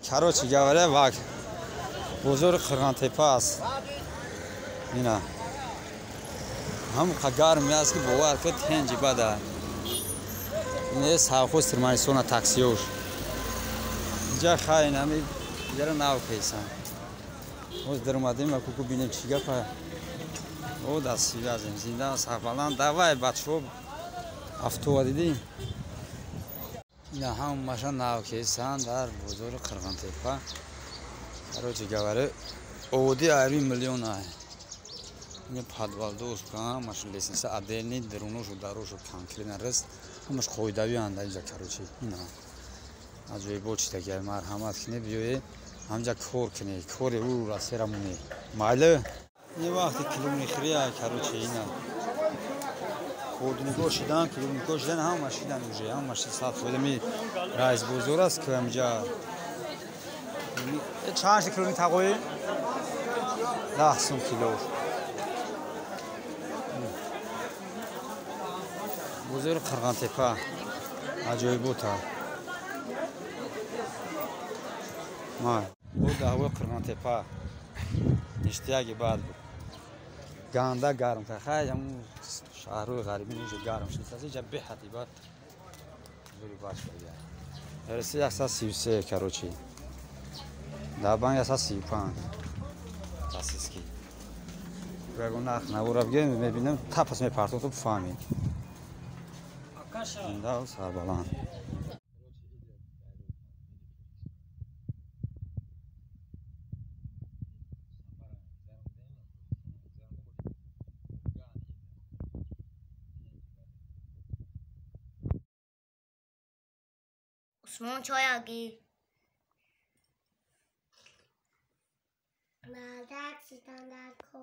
Короче говоря, вак бозори Қирғантепа аст. Ина ҳам гарм аст, ки бовар кунед, ҳенҷи бада. Ин совхоз Тирманистона таксиёш. Инҷа хай нами яра нав песан. Боз даромадем ва куку бинем чӣ гапа. О, даст связем, зинда сарбаланд. Давай, бачо, автова дидӣ? Ина ҳамаша нав кесан дар бозори Қирғантепа. Короче говоря, оводи айри миллион ай. Ин подвал дост, ҳамаш лестница отдельный, даруношу дарошу конкретно раст, ҳамаш қоидави анда инҷа, короче, ина. Аҷоибот чита марҳамат кине, биёе, ҳамҷа кор кине, кори ӯ расера муне. Майли? Ин вақти клубнихӯрия, короче, ина. Кордунико шидан, клубнико шидан, ҳама шидан уже, ҳама 100% ми раис бозор аст, ки ҳамҷа чанд ши клубник тағои? 10 сум кило. Бозори Қирғантепа аҷоибота. Бо даҳвои Қирғантепа иштияги бад буд. Ганда гарм кард. Хай, ҳамун шаҳрҳои ғарибӣ уже гарм шуд. Инҷа беҳади бад зури бад шуд. Раси 133, короче. Дар банк 135. Российский. Ягон нарх навора бигем, мебинем, тапас мепартоту бифаҳмед. Зинда сарбаланд. Усмон чояги. Мардак ситандако.